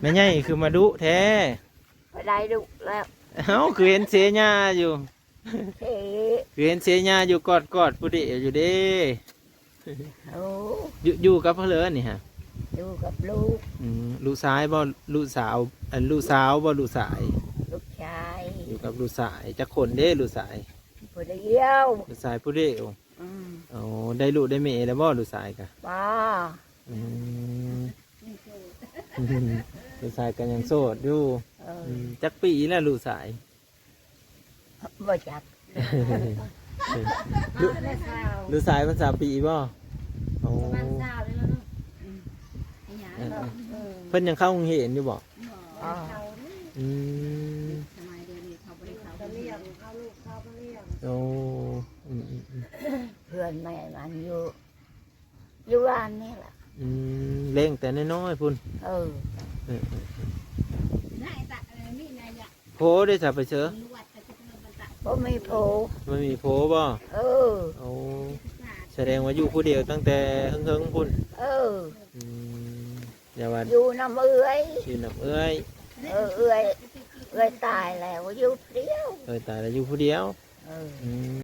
ແມ່ໃຫຍ່ຄືມາດຸແທ້? ບໍ່ໄດ້ດຸແລ້ວ. ເອົ້າ ຄືເຫັນເຊຍາຢູ່? ເຊ ຄືເຫັນເຊຍາຢູ່ກອດໆ ຜູ້ດຽວຢູ່ເດ້. ໂອ້ ຢູ່ ຢູ່ກັບໃຜເລີນີ້ຫະ? ຢູ່ກັບລູກ. ອືມ ລູກຊາຍບໍ່? ລູກສາວ ອັນ ລູກສາວບໍ່? ລູກຊາຍ. ລູກຊາຍ. ຢູ່ກັບລູກຊາຍ. ຈັກຄົນເດ້ລູກຊາຍ? ຜູ້ດຽວ. ລູກຊາຍຜູ້ດຽວ. ອືມ ໂອ້ ໄດ້ລູກໄດ້ເມຍແລ້ວບໍ່ລູກຊາຍກະ? ບໍ່. ອືມ ລູກຊາຍກໍຍັງໂສດຢູ່. ເອີ ອືມ ຈັກປີແລ້ວລູກຊາຍ? ບໍ່ຈັກ. ລູກ ລູກຊາຍມັນຊາວປີບໍ່? ໂອ້ ປະມານຊາວນີ້ແຫຼະເນາະ. ອືມ ເອີ ເອີ ເອີ ເພິ່ນຍັງເຂົ້າໂຮງຮຽນຢູ່ບໍ່? ບໍ່ ອືມ ສະໄໝດຽວນີ້ເຂົາບໍ່ໄດ້ເຂົ້າໂຮງຮຽນ. ໂອ້ ອືມໆໆ ເພື່ອນແມ່ມັນຢູ່ ຢູ່ບ້ານນີ້ແຫຼະ. ອືມ ລ້ຽງແຕ່ນ້ອຍໆ ພຸ້ນ. ເອີ ເອີໆໆ ໂພເດ້ສະໄປເຊີ? ບໍ່ມີໂພ. ບໍ່ມີໂພບໍ່? ເອີ ໂອ້ ສະແດງວ່າຢູ່ຜູ້ດຽວຕັ້ງແຕ່ເຫິງໆ ພຸ້ນ. ເອີ ອືມ ຢ່າວ່າ ຢູ່ນຳເອື້ອຍ. ຢູ່ນຳເອື້ອຍ. ເອີ ເອື້ອຍ ເອື້ອຍຕາຍແລ້ວຢູ່ຜູ້ດຽວ. ເອື້ອຍຕາຍແລ້ວຢູ່ຜູ້ດຽວ. ເອີ ອືມ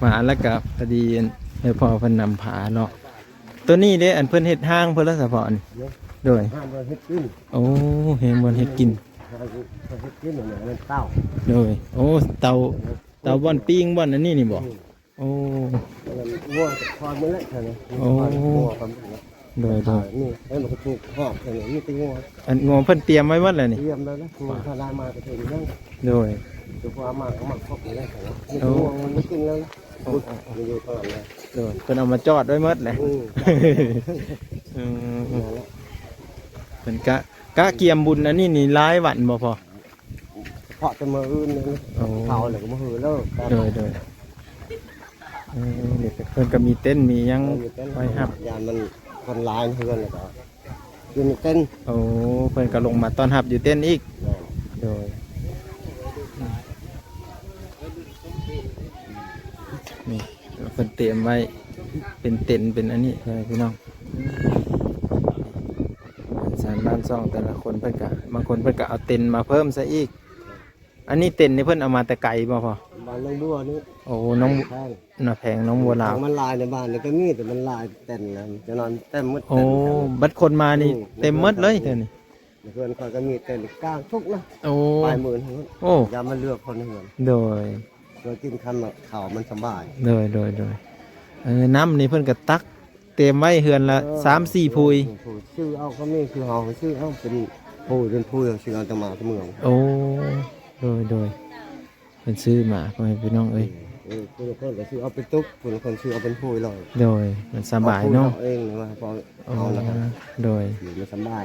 ມາແລ້ວກໍພໍດີ ເອີ ພໍ່ເພິ່ນນຳພາເນາະ. ໂຕນີ້ເດ້ ອັນເພິ່ນເຮັດຮ້າງເພິ່ນລະສະເພາະນີ້? ໂດຍ ຮ້າງເຮັດກິນ. ໂອ້ ແຮງບ່ອນເຮັດກິນ. ຮ້າງເຮັດກິນ ອັນນັ້ນເຕົາ. ໂດຍ ໂອ້ ເຕົາ ເຕົາບ່ອນປີ້ງ ບ່ອນອັນນີ້ນີ້ບໍ່? ອືມ ໂອ້ ງົວຄອຍໝົດແລ້ວ. ໂອ້ ງົວຄອຍໝົດແລ້ວ. ໂດຍໆ ນີ້ ເອີ ມັນກໍຖືກຮອບ ອັນນີ້ມີແຕ່ງົວ. ອັນງົວເພິ່ນຕຽມໄວ້ໝົດແລ້ວນີ້? ຕຽມແລ້ວນະ. ງົວຖ້າໄດ້ມາກໍຖືກນຳ. ໂດຍ ຄືວ່າມາກໍມາຄົບນີ້ແຫຼະ. ໂອ້ ງົວມັນໄດ້ກິນແລ້ວນະ. ໂອ້ ມັນຢູ່ຕອນແລ້ວ. ໂດຍ ເພິ່ນເອົາມາຈອດໄວ້ໝົດແຫຼະ. ອືມ ອືມ ນັ້ນແຫຼະ. ເພິ່ນກະ ກະກຽມບຸນອັນນີ້ນີ້ຫຼາຍວັນບໍ່ພໍ່? ສະເພາະແຕ່ມື້ອື່ນນີ້. ໂອ້ ເຂົາແລ້ວກໍມື້ຮືແລ້ວ. ໂດຍໆ ເອີ ນີ້ເພິ່ນກໍມີເຕັນມີຫຍັງ ເອີ ມີເຕັນ ໄວ້ຮັບ. ຢ້ານມັນຄົນຫຼາຍເຮືອນ ແລ້ວກໍຢູ່ໃນເຕັນ. ໂອ້ ເພິ່ນກໍລົງມາຕ້ອນຮັບຢູ່ເຕັນອີກ. ແມ່ນ. ໂດຍ ນີ້ເພິ່ນຕຽມໄວ້ເປັນເຕັນເປັນອັນນີ້ ພີ່ນ້ອງ. ເຮືອນຊານບ້ານຊ່ອງແຕ່ລະຄົນເພິ່ນກະ ບາງຄົນເພິ່ນກະເອົາເຕັນມາເພີ່ມໃສ່ອີກ. ອັນນີ້ເຕັນນີ້ເພິ່ນເອົາມາແຕ່ໄກບໍ່ພໍ່? ບ້ານໜອງບົວນີ້. ໂອ້ ໜອງ ໜາແພງ ໜອງບົວລາວ. ມັນຫຼາຍໃນບ້ານນີ້ກໍມີ ແຕ່ມັນຫຼາຍເຕັນນະ ຈະນອນເຕັມໝົດ. ໂອ້ ບັດຄົນມານີ້ ອືມ ເຕັມໝົດເລີຍເທື່ອນີ້. ເຮືອນຂ້ອຍກໍມີເຕັນກາງທຸກນະ. ໂອ້ ປາຍໝື່ນ. ໂອ້ ຢ່າມາເລືອກຄົນເຮືອນ. ໂດຍ ເພື່ອກິນຄຳເຂົ້າມັນສະບາຍ. ໂດຍໆໆ ເອີ ນ້ຳນີ້ເພິ່ນກໍຕັກ ຕຽມໄວ້ເຮືອນລະ ເອີ ສາມສີ່ຜຸຍ. ຊື້ເອົາກໍມີ ຄືເຮົາຊື້ເອົາເປັນຜຸຍເປັນຜຸຍ ເຮົາຊື້ເອົາແຕ່ມາແຕ່ເມືອງ. ໂອ້ ໂດຍໆ ເພິ່ນຊື້ມາ ພໍ່ແມ່ພີ່ນ້ອງເອີຍ. ເອີ ຜູ້ລາງຄົນກໍຊື້ເອົາເປັນຕຸກ ຜູ້ລາງຄົນຊື້ເອົາເປັນຜຸຍເລີຍ. ໂດຍ ມັນສະບາຍເນາະ. ເອົາເອງວ່າ ເອົາແລ້ວກໍ ໂດຍ ມັນສະບາຍ.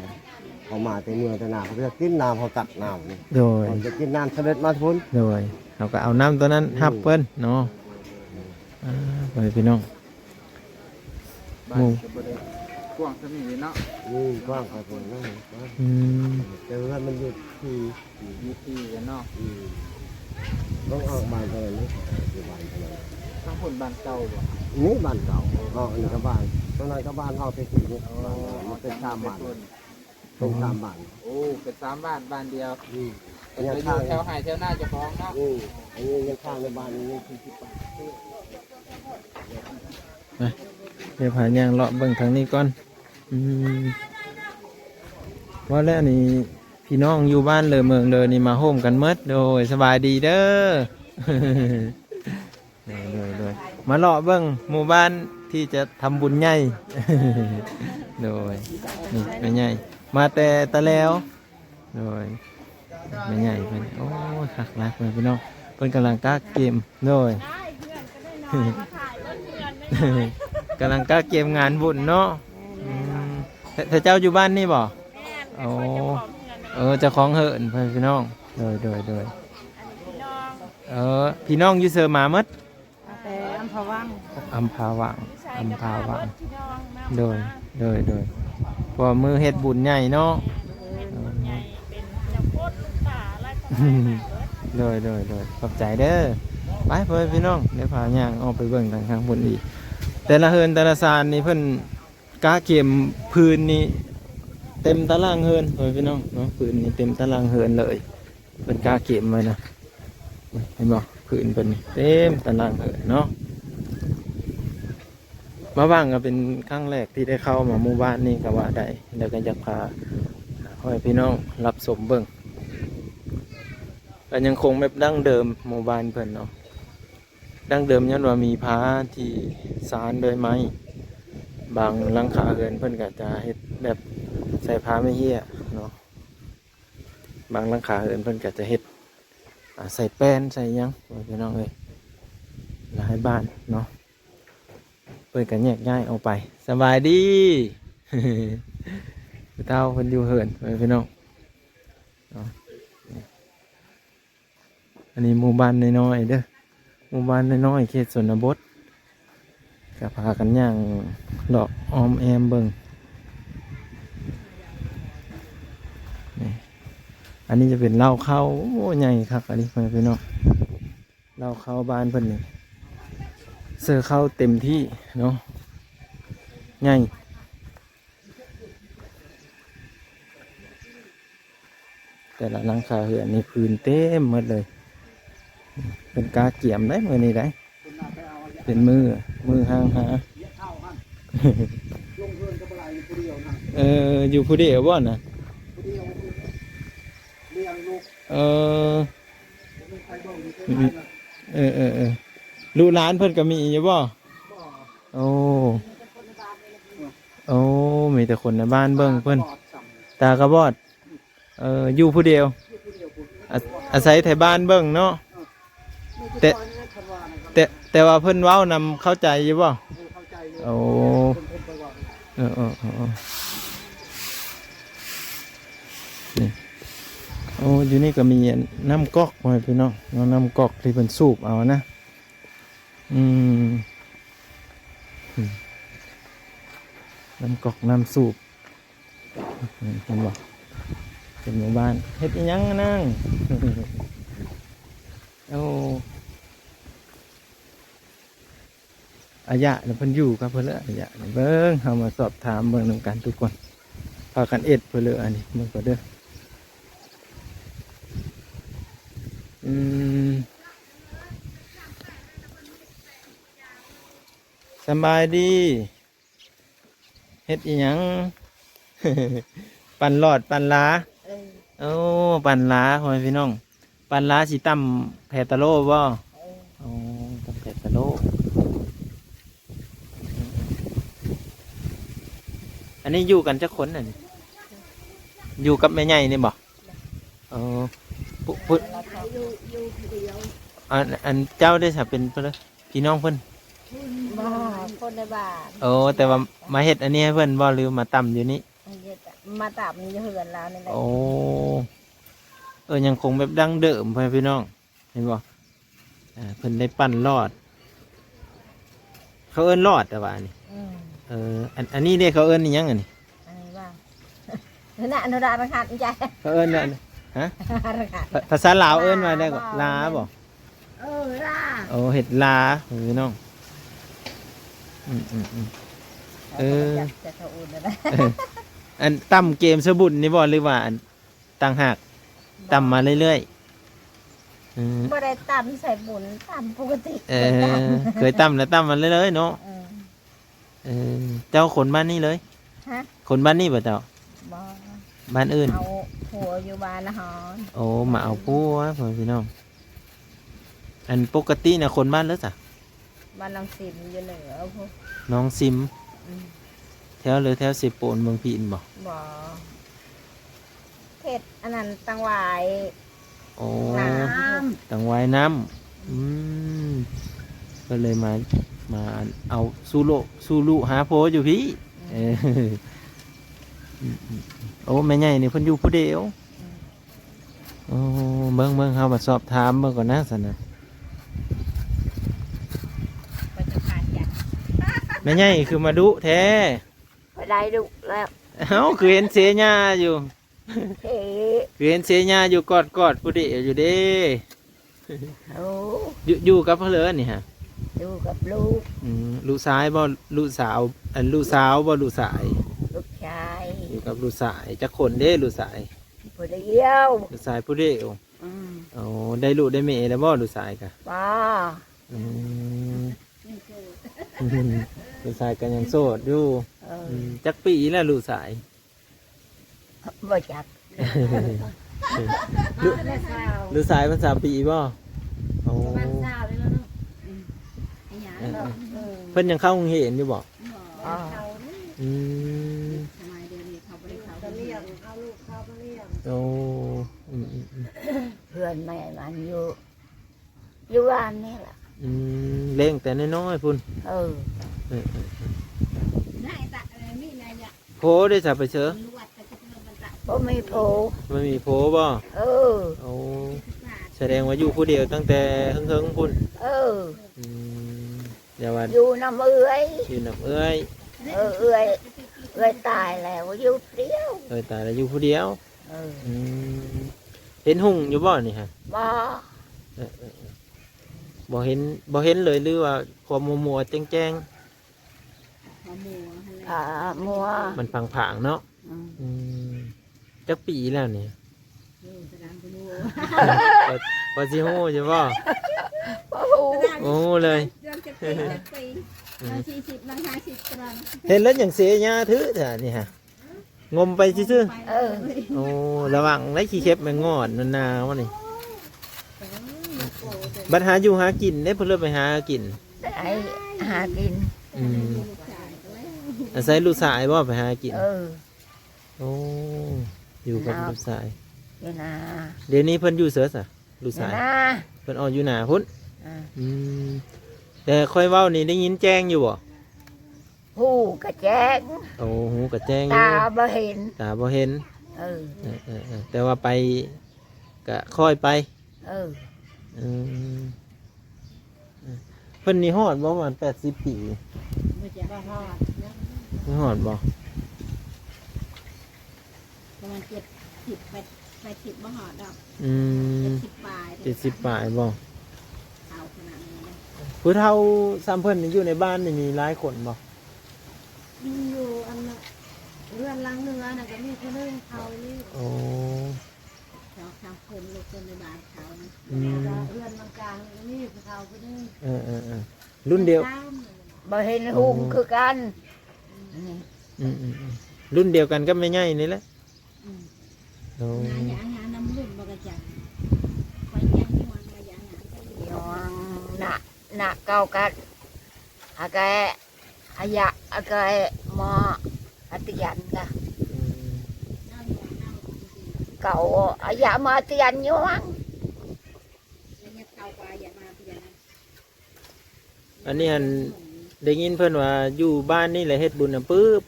ເຮົາມາແຕ່ເມືອງແຕ່ນາ ເຂົາຢາກກິນນ້ຳ ເຮົາຕັກນ້ຳນີ້. ໂດຍ ເຂົາຢາກກິນນ້ຳສຳເລັດມາພຸ້ນ. ໂດຍ ເຮົາກໍເອົານ້ຳຕົວນັ້ນ ອືມ ຮັບເພິ່ນເນາະ. ອ່າ ພໍ່ແມ່ພີ່ນ້ອງ ບ້ານກໍບໍ່ໄດ້ກວ້າງສ່ຳນີ້ເນາະ. ອືມ ກວ້າງຄັກເນາະ. ອືມ ແຕ່ວ່າມັນຢູ່ທີ່ ຢູ່ທີ່ກັນເນາະ. ອືມ ຕ້ອງອອກບ້ານເທົ່ານັ້ນເດ້ ຢູ່ບ້ານເທົ່ານັ້ນ. ທາງພຸ້ນບ້ານເກົ່າບໍ່? ນີ້ບ້ານເກົ່າ. ອໍ ອັນນີ້ກໍບ້ານ ຕົງນັ້ນກໍບ້ານເຮົາແຕ່ກີ້ນີ້. ອໍ ມັນເປັນສາມບ້ານ ເປັນສາມບ້ານ. ໂອ້ ເປັນສາມບ້ານ ບ້ານດຽວ. ອືມ ເພິ່ນກໍຢູ່ແຖວໄຮ່ແຖວນາເຈົ້າຂອງເນາະ. ອືມ ອັນນີ້ຍັງຄ້າງໃນບ້ານນີ້ສີ່ສິບປາຍ. ມາ ດຽວພາຍ່າງເລາະເບິ່ງທາງນີ້ກ່ອນ. ອືມ ວ່າແລ້ວນີ້ ພີ່ນ້ອງຢູ່ບ້ານເລີເມືອງເລີນີ້ມາໂຮມກັນໝົດ. ໂດຍ ສະບາຍດີເດີ. ໂດຍໆໆ ມາເລາະເບິ່ງໝູ່ບ້ານທີ່ຈະທຳບຸນໃຫຍ່. ໂດຍ ນີ້ແມ່ໃຫຍ່ມາແຕ່ຕາແລວ. ໂດຍ ແມ່ໃຫຍ່ເພິ່ນ ໂອ້ຍ ຄັກຫຼາຍ ພໍ່ແມ່ພີ່ນ້ອງ ເພິ່ນກຳລັງກະກຽມ. ໂດຍ ກຳລັງກະກຽມງານບຸນເນາະ. ອືມ ແຕ່ ແຕ່ເຈົ້າຢູ່ບ້ານນີ້ບໍ່? ແມ່ນ ໂອ້ ເປັນເຈົ້າຂອງເຮືອນ. ເອີ ເຈົ້າຂອງເຮືອນ ພໍ່ແມ່ພີ່ນ້ອງ. ໂດຍໆໆ ອັນນີ້ພີ່ນ້ອງ. ເອີ ພີ່ນ້ອງຢູ່ເຊີມາໝົດ? ແຕ່ອຳພາວັງ ອຳພາວັງ ອຳພາວັງ. ໂດຍ ໂດຍ ໂດຍ ເພາະວ່າມື້ເຮັດບຸນໃຫຍ່ເນາະ. ເອີ ເຮັດບຸນໃຫຍ່ ເປັນເຈົ້າໂພດລູກຕາຫຼາຍຄົນ. ໂດຍ ໂດຍ ໂດຍ ຂອບໃຈເດີ. ໄປ ພໍ່ແມ່ພີ່ນ້ອງ ດຽວພາຍ່າງອອກໄປເບິ່ງທາງຂ້າງພຸ້ນອີກ. ແຕ່ລະເຮືອນແຕ່ລະຊານນີ້ເພິ່ນກະກຽມພື້ນນີ້ເຕັມຕາລາງເຮືອນ ພໍ່ແມ່ພີ່ນ້ອງເນາະ, ພື້ນນີ້ເຕັມຕາລາງເຮືອນເລີຍ ເພິ່ນກະກຽມໄວ້ນະ. ເຫັນບໍ່? ພື້ນເພິ່ນເຕັມຕາລາງເຮືອນເນາະ. ມາຫວ່າງກໍເປັນຄັ້ງແລກທີ່ໄດ້ເຂົ້າມາໝູ່ບ້ານນີ້ກໍວ່າໄດ້, ແລ້ວກໍຢາກພາພໍ່ແມ່ພີ່ນ້ອງຮັບຊົມເບິ່ງ. ກໍຍັງຄົງແບບດັ້ງເດີມໝູ່ບ້ານເພິ່ນເນາະ, ດັ້ງເດີມຍ້ອນວ່າມີພາທີ່ຊານດ້ວຍໄມ້, ບາງຫຼັງຄາເຮືອນເພິ່ນກໍຈະເຮັດແບບໃສ່ພາໄມ້ເຫ້ຍເນາະ, ບາງຫຼັງຄາເຮືອນເພິ່ນກໍຈະເຮັດ ອາ ໃສ່ແປ້ນໃສ່ຫຍັງ ພີ່ນ້ອງເອີຍ, ຫຼາຍບ້ານເນາະ. ເພິ່ນກໍແຍກຍ້າຍອອກໄປ. ສະບາຍດີ ຜູ້ເຖົ້າເພິ່ນຢູ່ເຮືອນ ພີ່ນ້ອງເນາະ. ອັນນີ້ໝູ່ບ້ານນ້ອຍໆເດີ, ໝູ່ບ້ານນ້ອຍໆເຂດຊົນນະບົດ, ກໍພາກັນຍ່າງເລາະອ້ອມແອ້ມເບິ່ງນີ້. ອັນນີ້ຈະເປັນເລົ້າເຂົ້າ, ໂອ້ ໃຫຍ່ຄັກອັນນີ້ ພີ່ນ້ອງ. ເລົ້າເຂົ້າບ້ານເພິ່ນນີ້ ເຊີເຂົ້າເຕັມທີ່ເນາະ, ໃຫຍ່. ແຕ່ລະຫຼັງຄາເຮືອນນີ້ພື້ນເຕັມໝົດເລີຍ, ເພິ່ນກະກຽມໄດ໋ມື້ນີ້ໄດ໋, ເປັນມື້ ມື້ຮ່າງຫາ. ເອີ ຢູ່ຜູ້ດຽວບໍ່ນະ? ເອີ ເອີ ເອີ ເອີ ລູກຫຼານເພິ່ນກໍມີຢູ່ບໍ່? ໂອ້ ໂອ້ ມີແຕ່ຄົນໃນບ້ານເບິ່ງເພິ່ນ, ຕາກໍບອດ. ເອີ ຢູ່ຜູ້ດຽວ ອາ ອາໄສໄທບ້ານເບິ່ງເນາະ. ແຕ່ ແຕ່ ແຕ່ວ່າເພິ່ນເວົ້ານຳເຂົ້າໃຈຢູ່ບໍ່? ໂອ້ ເອີ ເອີ ເອີ ເອີ ນີ້ ໂອ້ ຢູ່ນີ້ກໍມີອັນນ້ຳກອກ ພໍ່ແມ່ພີ່ນ້ອງເນາະ, ນ້ຳກອກທີ່ເພິ່ນສູບເອົານະ. ອືມ ນ້ຳກອກນ້ຳສູບ ເຫັນບໍ່? ເປັນໝູ່ບ້ານ. ເຮັດອີ່ຫຍັງນາງ? ໂອ້ ອາຍະນະເພິ່ນຢູ່ກັບເພິ່ນເລີຍ ອາຍະນະ. ເບິ່ງ ເຮົາມາສອບຖາມເບິ່ງນຳກັນທຸກຄົນ, ພາກັນເອັດເພິ່ນເລີຍ. ອັນນີ້ເບິ່ງກ່ອນເດີ. ອືມ ສະບາຍດີ. ເຮັດອີ່ຫຍັງ? ປັ່ນຫຼອດ ປັ່ນລາ. ເອີ ໂອ້ ປັ່ນລາ ພໍ່ແມ່ພີ່ນ້ອງ. ປັ່ນລາຊິຕຳແພຕະໂລບໍ່? ເອີ ໂອ້ ຕຳແພຕະໂລ. ອັນນີ້ຢູ່ກັນຈັກຄົນອັນນີ້? ຢູ່ກັບແມ່ໃຫຍ່ນີ້ບໍ່? ເອີ ຜູ້ ຜູ້ ຢູ່ ຢູ່ຜູ້ດຽວ. ອັນ ອັນເຈົ້າໄດ້ສະເປັນ ພີ່ນ້ອງເພິ່ນ? ບໍ່ ຄົນໃນບ້ານ. ໂອ້ ແຕ່ວ່າມາເຮັດອັນນີ້ໃຫ້ເພິ່ນບໍ່ ຫຼືມາຕຳຢູ່ນີ້? ມາເຮັດ ມາຕຳຢູ່ເຮືອນລາວນີ້ແຫຼະ. ໂອ້ ເອີ ຍັງຄົງແບບດັ້ງເດີມ ພໍ່ແມ່ພີ່ນ້ອງ ເຫັນບໍ່? ອ່າ ເພິ່ນໄດ້ປັ່ນຫຼອດ ເຂົາເອີ້ນຫຼອດແຕ່ວ່າອັນນີ້. ອືມ ເອີ ອັນ ອັນນີ້ເດ້ ເຂົາເອີ້ນອີ່ຫຍັງອັນນີ້? ອັນນີ້ວ່າ ນັ້ນນະ ໂທລະຫັດ ເຂົາເອີ້ນວ່າ ຮະ? ພາ ພາສາລາວເອີ້ນວ່າແນວໃດ? ລາບໍ່? ເອີ ລາ. ໂອ້ ເຮັດລາ ພີ່ນ້ອງ. ອືມ ອືມ ອືມ ເອີ ເອີ ອັນຕຳເກມສະບຸນນີ້ບໍ່ ຫຼືວ່າອັນຕ່າງຫາກ? ບໍ່ ຕຳມາເລື້ອຍໆ. ອືມ ບໍ່ໄດ້ຕຳໃສ່ບຸນ ຕຳປົກກະຕິ. ເອີ ເຄີຍຕຳ ເຄີຍຕຳແລ້ວ ຕຳມາເລື້ອຍໆເນາະ. ເອີ ເອີ ເຈົ້າຄົນບ້ານນີ້ເລີຍ? ຮະ? ຄົນບ້ານນີ້ບໍ່ເຈົ້າ? ບໍ່ ບ້ານອື່ນ. ເອົາຜົວຢູ່ບ້ານນະຮອນ. ໂອ້ ມາເອົາຜົວ ພໍ່ແມ່ພີ່ນ້ອງ. ອັນປົກກະຕິນະຄົນບ້ານເລີຍສະ? ບ້ານໜອງຊິມ ຢູ່ເໜືອພຸ້ນ. ໜອງຊິມ. ອືມ ແຖວເລີ ແຖວເຊໂປນ ເມືອງພີນບໍ່? ບໍ່ ເຂດອັນນັ້ນ ຕັງຫວາຍ. ໂອ້ ນ້ຳ ຕັງຫວາຍນ້ຳ. ອືມ ກໍເລີຍມາ ມາເອົາສູ່ລູກ ສູ່ລູກຫາຜົວຢູ່ພີ້. ອືມ ເອີ ອືມ ອືມ ໂອ້ ແມ່ໃຫຍ່ນີ້ເພິ່ນຢູ່ຜູ້ດຽວ. ອືມ ໂອ້ ເບິ່ງ ເບິ່ງ ເຮົາມາສອບຖາມເບິ່ງກ່ອນນະ ຊັ້ນນະ. ແມ່ໃຫຍ່ຄືມາດຸແທ້? ບໍ່ໄດ້ດຸແລ້ວ. ເອົ້າ ຄືເຫັນເຊຍາຢູ່? ເອີ ຄືເຫັນເຊຍາຢູ່ກອດໆ ຜູ້ດຽວຢູ່ເດ້. ໂອ້ ຢູ່ ຢູ່ກັບເພິ່ນເລີຍນີ້ຮະ? ຢູ່ກັບລູກ. ອືມ ລູກຊາຍບໍ່? ລູກສາວ ອັນ ລູກສາວບໍ່? ລູກຊາຍ. ລູກຊາຍ. ຢູ່ກັບລູກຊາຍ. ຈັກຄົນເດ້ລູກຊາຍ? ຜູ້ດຽວ. ລູກຊາຍຜູ້ດຽວ. ອືມ ໂອ້ ໄດ້ລູກໄດ້ເມຍແລ້ວບໍ່ລູກຊາຍກະ? ບໍ່. ອືມ ລູກຊາຍກໍຍັງໂສດຢູ່. ເອີ ອືມ ຈັກປີແລ້ວລູກຊາຍ? ບໍ່ຈັກ. ລູກ ລູກຊາຍມັນຊາວປີບໍ່? ໂອ້ ປະມານຊາວນີ້ແຫຼະເນາະ. ອືມ ເອີ ເອີ ເອີ ເພິ່ນຍັງເຂົ້າໂຮງຮຽນຢູ່ບໍ່? ບໍ່ ບໍ່ເຂົ້າເດ້. ອືມ ສະໄໝດຽວນີ້ເຂົາບໍ່ໄດ້ເຂົ້າໂຮງຮຽນ. ເອົາລູກເຂົາມາລ້ຽງ. ໂອ້ ອືມໆໆ ເພື່ອນແມ່ມັນຢູ່ ຢູ່ບ້ານນີ້ລະ. ອືມ ລ້ຽງແຕ່ນ້ອຍໆພຸ້ນ. ເອີ ເອີໆໆ ໂພເດ້ສະໄປເຊີ? ບໍ່ມີໂພ. ບໍ່ມີໂພບໍ່? ເອີ ໂອ້ ສະແດງວ່າຢູ່ຜູ້ດຽວຕັ້ງແຕ່ເຫິງໆພຸ້ນ. ເອີ ອືມ ຢ່າວ່າ ຢູ່ນຳເອື້ອຍ. ຢູ່ນຳເອື້ອຍ. ເອີ ເອື້ອຍ ເອື້ອຍຕາຍແລ້ວ ຢູ່ຜູ້ດຽວ. ເອື້ອຍຕາຍແລ້ວຢູ່ຜູ້ດຽວ. ເອີ ອືມ ເຫັນຮຸ່ງຢູ່ບໍ່ນີ້ຮະ? ບໍ່. ເອີໆໆ ບໍ່ເຫັນ ບໍ່ເຫັນເລີຍ ຫຼືວ່າຄວາມມົວໆແຈ້ງໆ? ຄວາມມົວຫັ້ນແຫຼະ ອ່າ ມົວ ມັນຜາງໆເນາະ. ອືມ ອືມ ຈັກປີແລ້ວນີ້? ໂອ້ ສະດຳບໍ່ຮູ້. ພໍ ພໍຊິຮູ້ຢູ່ບໍ່? ບໍ່ຮູ້. ບໍ່ຮູ້ເລີຍ. ເດືອນຈັກປີ ຈັກປີ? ອືມ ສີ່ສິບ ນາງຫ້າສິບກຳລັງ ເຫັນແລ້ວຫຍັງເສຍຫຍ້າຖືກແທ້ນີ້ຮະ? ງົມໄປຊື່ໆ. ເອີ ໂອ້ ລະວັງໄດ້ ຂີ້ເຂັບແມງງອດໜາວໆນີ້. ບັດຫາຢູ່ຫາກິນເດ້ ເພິ່ນເລີຍໄປຫາກິນ. ໄປຫາກິນ. ອືມ ອາໄສລູກຊາຍບໍ່ໄປຫາກິນ? ເອີ ໂອ້ ຢູ່ກັບ ເນາະ ລູກຊາຍ. ຢູ່ນາ. ດຽວນີ້ເພິ່ນຢູ່ເສິສະ ລູກຊາຍ? ຢູ່ນາ. ເພິ່ນອອກຢູ່ນາພຸ້ນ. ອືມ ແຕ່ຂ້ອຍເວົ້ານີ້ໄດ້ຍິນແຈ້ງຢູ່ບໍ່? ຫູກະແຈ້ງ. ໂອ້ ຫູກະແຈ້ງຢູ່ ຕາບໍ່ເຫັນ. ຕາບໍ່ເຫັນ. ເອີ ເອີໆໆ ແຕ່ວ່າໄປກະຄ່ອຍໄປ. ເອີ ອືມ ເພິ່ນນີ້ຮອດບໍ່ ປະມານແປດສິບປີ? ບໍ່ຈັກ. ບໍ່ຮອດ. ບໍ່ຮອດບໍ່? ປະມານເຈັດສິບ ແປດ ແປດສິບບໍ່ຮອດດອກ. ອືມ ເຈັດສິບປາຍ. ເຈັດສິບປາຍບໍ່? ເຖົ້າຂະໜາດນີ້ນະ. ຜູ້ເຖົ້າສ່ຳເພິ່ນນີ້ຢູ່ໃນບ້ານນີ້ມີຫຼາຍຄົນບໍ່? ມີຢູ່ອັນເຮືອນຫຼັງເໜືອນະ ກໍມີຜູ້ໜຶ່ງເຖົ້າອີ່ຫຼີ. ໂອ້ ສອງສາມຄົນ ລູກຄົນໃນບ້ານເຖົ້ານະ. ອືມ ແລ້ວກໍເຮືອນຫຼັງກາງນີ້ກໍມີຜູ້ເຖົ້າຜູ້ໜຶ່ງ. ເອີໆໆ ລຸ້ນດຽວ. ບໍ່ເຫັນຮຸ່ງຄືກັນ. ອືມ ອືມໆໆ ລຸ້ນດຽວກັນກັບແມ່ໃຫຍ່ນີ້ແຫຼະ. ອືມ ໂອ້ ຫາຢາ ຫານ້ຳລຸ້ນບໍ່ກະຈັກ ໄປແຈ້ງຍວນວ່າຢາ ຍວນນະ ນະເກົ່າກັນ ອາແກ ອາຍະ ອາແກ ໝໍ ອາຕຽນກະ. ອືມ ເກົ່າ ອາຍະ ໝໍ ອາຕຽນຍວນ. ອັນນີ້ຫັ້ນ ໄດ້ຍິນເພິ່ນວ່າຢູ່ບ້ານນີ້ແຫຼະເຮັດບຸນນຳປຶບ.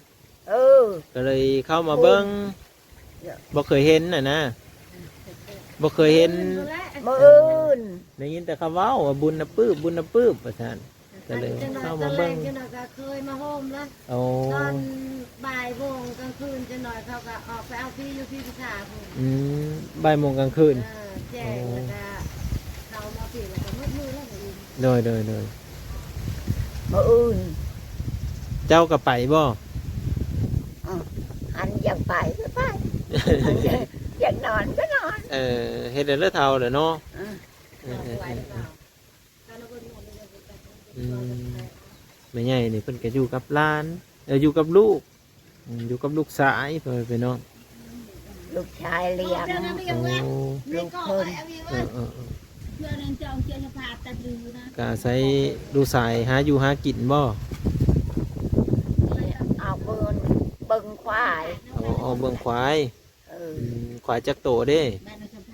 ເອີ ກໍເລີຍເຂົ້າມາເບິ່ງ. ບໍ່ເຄີຍເຫັນນະນະ ບໍ່ເຄີຍເຫັນ. ມື້ອື່ນ ໄດ້ຍິນແຕ່ເຂົາເວົ້າວ່າບຸນນະປຶບ ບຸນນະປຶບ ວ່າຊັ້ນ. ກໍເລີຍເຂົ້າມາເບິ່ງ. ຕອນແລງຈັກໜ້ອຍກໍເຄີຍມາໂຮມລະ. ໂອ້ ຕອນບ່າຍໂມງກາງຄືນຈັກໜ້ອຍ ເຂົາກໍອອກໄປເອົາຜີຢູ່ຜີຜູ້ຊາຍພຸ້ນ. ອືມ ບ່າຍໂມງກາງຄືນ. ເອີ ແຈ້ງ. ໂອ້ ແລ້ວກໍເຂົ້າມາຜີແລ້ວກໍໝົດມື້ແລ້ວ. ໂດຍໆໆ ມື້ອື່ນ ເຈົ້າກໍໄປບໍ່? ອື ອັນຢາກໄປກໍໄປ ຢາກນອນກໍນອນ. ເອີ ເຮັດແລ້ວເຖົ້າແລ້ວເນາະ. ອື ເອີໆໆ ອືມ ແມ່ໃຫຍ່ນີ້ເພິ່ນກໍຢູ່ກັບຫຼານ ເອີ ຢູ່ກັບລູກ ອືມ ຢູ່ກັບລູກຊາຍ ພໍ່ແມ່ພີ່ນ້ອງ. ລູກຊາຍລ້ຽງ. ໂອ້ ລູກເພິ່ນ. ເອີໆໆ ກໍອາໄສລູກຊາຍຫາຢູ່ຫາກິນບໍ່? ອອກເບິ່ງ ເບິ່ງຄວາຍ. ອໍ ອອກເບິ່ງຄວາຍ. ເອີ ອືມ ຄວາຍຈັກໂຕເດ້?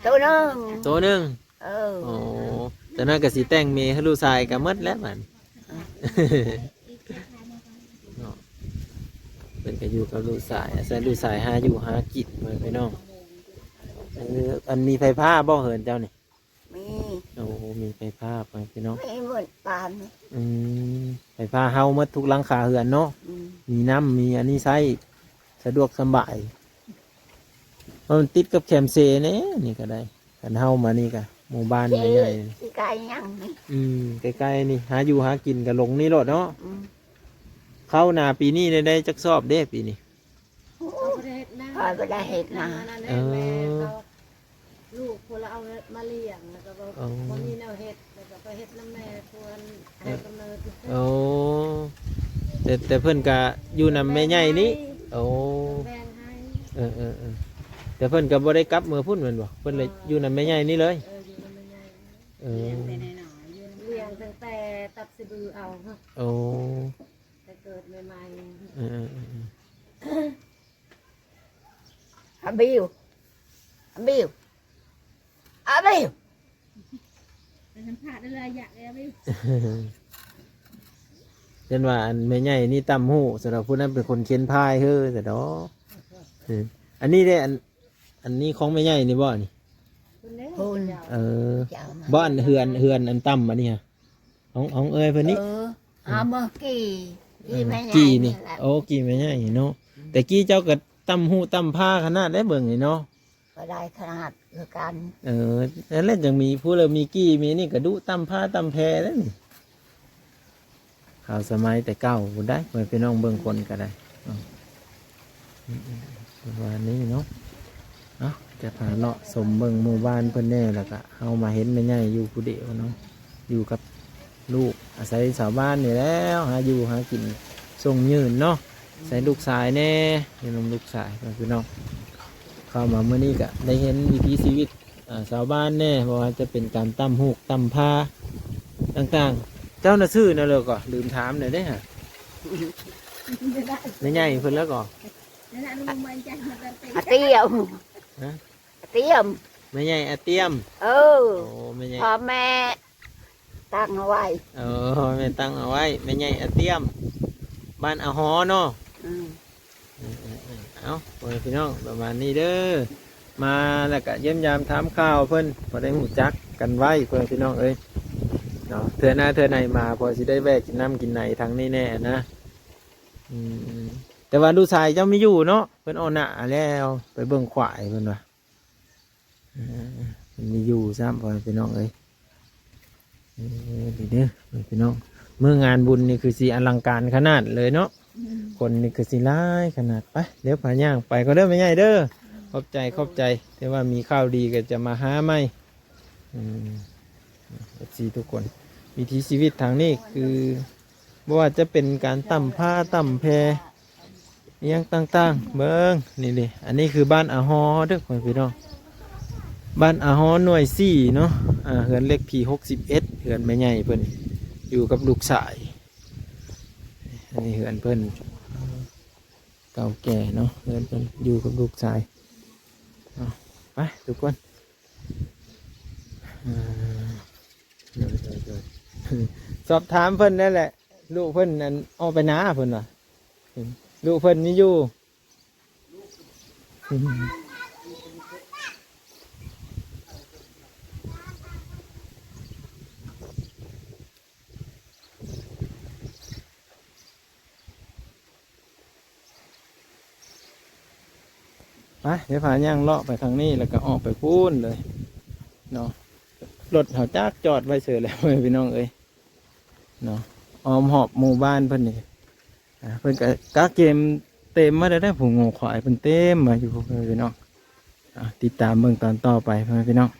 ໂຕໜຶ່ງ. ໂຕໜຶ່ງ. ເອີ ໂອ້ ຕອນນັ້ນກໍຊິແຕ່ງເມໃຫ້ລູກຊາຍກໍໝົດແລ້ວບັດ ເອີ ເນາະ. ເພິ່ນກໍຢູ່ກັບລູກຊາຍ ອາໄສລູກຊາຍຫາຢູ່ຫາກິນ ພໍ່ແມ່ພີ່ນ້ອງ. ເອີ ອັນມີໄຟຟ້າບໍ່ເຮືອນເຈົ້ານີ້? ມີ. ໂອ້ ມີໄຟຟ້າ ພໍ່ແມ່ພີ່ນ້ອງ. ມີໝົດປານນີ້. ອືມ ໄຟຟ້າເຮົາໝົດທຸກຫຼັງຄາເຮືອນເນາະ. ອືມ ມີນ້ຳ ມີອັນນີ້ໃຊ້ ສະດວກສະບາຍ. ເພາະມັນຕິດກັບແຄມເຊແນ່ ນີ້ກໍໄດ້ ຄັນເຮົາມານີ້ກໍ ໝູ່ບ້ານໃຫຍ່ໆ ຊິໄກຍັງນີ້ ອືມ ໃກ້ໆນີ້ ຫາຢູ່ຫາກິນກໍລົງນີ້ໂລດເນາະ ອືມ ເຂົ້ານາປີນີ້ໄດ້ຈັກຊອບເດ້ປີນີ້? ໂອ້ ເຂົາບໍ່ໄດ້ເຮັດນາ ຂ້ອຍບໍ່ໄດ້ເຮັດນາ ເອີ ແມ່ເຂົາ ລູກຜູ້ລະເອົາມາລ້ຽງ ແລ້ວກໍບໍ່ ໂອ້ ບໍ່ມີແນວເຮັດ ແລ້ວກໍໄປເຮັດນຳແມ່ຜູ້ໃຫ້ກຳເນີດ ໂອ້ ແຕ່ ແຕ່ເພິ່ນກະຢູ່ນຳແມ່ໃຫຍ່ນີ້ ແບ່ງໃຫ້ ໂອ້ ແບ່ງໃຫ້ ເອີໆໆ ແຕ່ເພິ່ນກະບໍ່ໄດ້ກັບເມືອພຸ້ນແມ່ນບໍ່? ເພິ່ນລະ ເອີ ຢູ່ນຳແມ່ໃຫຍ່ນີ້ເລີຍ ເອີ ຢູ່ນຳແມ່ໃຫຍ່ ເອີ ລ້ຽງແຕ່ນ້ອຍໆ ຢູ່ນຳ ລ້ຽງຕັ້ງແຕ່ຕັດສະບືເອົາ ໂອ້ ແຕ່ເກີດໃໝ່ໆ ເອີໆໆ ອາບິວ ອາບິວ ອາບິວ ໄປສຳພາດເດີ ຢາກແລ້ວບິວ ເຫັນວ່າອັນແມ່ໃຫຍ່ນີ້ຕ່ຳຫູ້ ສະດອກ ຜູ້ນັ້ນເປັນຄົນເຂັນພາຍເຮີ ສະດອກ ເອີ ອັນນີ້ເດ້ ອັນ ອັນນີ້ຂອງແມ່ໃຫຍ່ນີ້ບໍ່ນີ້? ພຸ້ນເດ້ ພຸ້ນ ເອີ ເຈົ້າມາ ບໍ່ ອັນເຮືອນ ເຮືອນອັນຕ່ຳອັນນີ້ຫະ ຂອງ ຂອງເອື້ອຍເພິ່ນນີ້ ເອີ ເອົາເບິ່ງກີ່ ກີ່ແມ່ໃຫຍ່ ກີ່ນີ້ ນີ້ແຫຼະ ໂອ້ ກີ່ແມ່ໃຫຍ່ເນາະ ອືມ ແຕ່ກີ້ເຈົ້າກໍຕ່ຳຫູ້ຕ່ຳພາຂະໜາດໃດເບິ່ງນີ້ເນາະ ກໍໄດ້ຂະໜາດຄືກັນ ເອີ ນັ້ນແຫຼະ ຈັ່ງມີຜູ້ເລີມີກີ່ມີນີ້ກໍດຸຕ່ຳພາຕ່ຳແພເດ້ນີ້ ຂ່າວສະໄໝແຕ່ເກົ່າພຸ້ນໃດ໋ ໃຫ້ພີ່ນ້ອງເບິ່ງຄົນກໍໄດ້ ເອີ ປະມານນີ້ເນາະ ເອົາ ຈະພາເລາະຊົມເບິ່ງໝູ່ບ້ານເພິ່ນແດ່ ແລ້ວກະເຮົາມາເຫັນແມ່ໃຫຍ່ຢູ່ຜູ້ດຽວເນາະ ຢູ່ກັບລູກ ອາໄສຊາວບ້ານນີ້ແຫຼ້ວ ຫາຢູ່ຫາກິນສົ່ງຍືນເນາະ ໃສ່ລູກຊາຍແດ່ ຢູ່ນຳລູກຊາຍ ພີ່ນ້ອງ ເຂົ້າມາມື້ນີ້ກະໄດ້ເຫັນວິຖີຊີວິດ ອ່າ ຊາວບ້ານແດ່ ບໍ່ວ່າຈະເປັນການຕ່ຳຫູກຕ່ຳພາຕ່າງໆ ເຈົ້ານະຊື່ແນວໃດກໍລືມຖາມແດ່ເດ້ຫະ ແມ່ໃຫຍ່ເພິ່ນແລ້ວກໍ ອາຕຽມ ຮະ ອາຕຽມ ແມ່ໃຫຍ່ອາຕຽມ ເອີ ໂອ້ ແມ່ໃຫຍ່ ພໍ່ແມ່ຕັ້ງເອົາໄວ້ ເອີ ພໍ່ແມ່ຕັ້ງເອົາໄວ້ ແມ່ໃຫຍ່ອາຕຽມ ບ້ານອາຫໍເນາະ ອືມ ເອີໆໆ ເອົາ ພໍ່ແມ່ພີ່ນ້ອງ ປະມານນີ້ເດີ ມາແລ້ວກະຢ້ຽມຢາມຖາມຂ່າວເພິ່ນ ພໍໄດ້ຮູ້ຈັກກັນໄວ້ ພໍ່ແມ່ພີ່ນ້ອງເອີຍເນາະ ເທື່ອໜ້າເທື່ອໃນມາ ພໍຊິໄດ້ແວະກິນນ້ຳກິນໃນທາງນີ້ແດ່ນະ ອືມ ແຕ່ວ່າລູກຊາຍເຈົ້າມີຢູ່ເນາະ ເພິ່ນອອກໜ້າແລ້ວ ໄປເບິ່ງຄວາຍເພິ່ນວ່າ ເອີ ມີຢູ່ຊ້ຳ ພໍ່ແມ່ພີ່ນ້ອງເອີຍ ເອີ ດີເດີ ພີ່ນ້ອງ ມື້ງານບຸນນີ້ຄືຊິອະລັງການຂະໜາດເລີຍເນາະ ອືມ ຄົນນີ້ຄືຊິຫຼາຍຂະໜາດ ໄປ ດຽວພາຍ່າງໄປກ່ອນເດີແມ່ໃຫຍ່ເດີ ອືມ ຂອບໃຈ ຂອບໃຈ ແຕ່ວ່າມີຂ່າວດີກໍຈະມາຫາໃໝ່ ອືມ ເອັຟຊີທຸກຄົນ ວິຖີຊີວິດທາງນີ້ຄື ບໍ່ວ່າຈະເປັນການຕ່ຳພາຕ່ຳແພ ອີ່ຫຍັງຕ່າງໆ ເບິ່ງ ນີ້ເດ ອັນນີ້ຄືບ້ານອາຫໍເດີ ພໍ່ແມ່ພີ່ນ້ອງ ບ້ານອາຫໍໜ່ວຍສີ່ເນາະ ອ່າ ເຮືອນເລກທີຫົກສິບເອັດ ເຮືອນແມ່ໃຫຍ່ເພິ່ນ ຢູ່ກັບລູກຊາຍ ອັນນີ້ເຮືອນເພິ່ນ ເກົ່າແກ່ເນາະ ເຮືອນເພິ່ນ ຢູ່ກັບລູກຊາຍ ເອົາ ໄປທຸກຄົນ ອ່າ ໂດຍ ໂດຍ ໂດຍ ສອບຖາມເພິ່ນນັ້ນແຫຼະ ລູກເພິ່ນ ອັນ ອອກໄປນາເພິ່ນວ່າ ລູກເພິ່ນມີຢູ່ ໄປ ດຽວພາຍ່າງເລາະໄປທາງນີ້ ແລ້ວກໍອອກໄປພຸ້ນເລີຍເນາະ ລົດເຮົາຈັກຈອດໄວ້ເຊີແລ້ວ ພີ່ນ້ອງເອີຍເນາະ ອ້ອມຮອບໝູ່ບ້ານເພິ່ນນີ້ ອ່າ ເພິ່ນກໍກະເກມເຕັມມາແລ້ວເດ້ ຜູ້ງົວຄວາຍເພິ່ນເຕັມມາຢູ່ ພີ່ນ້ອງ ອ່າ ຕິດຕາມເບິ່ງຕອນຕໍ່ໄປ ພີ່ນ້ອງ.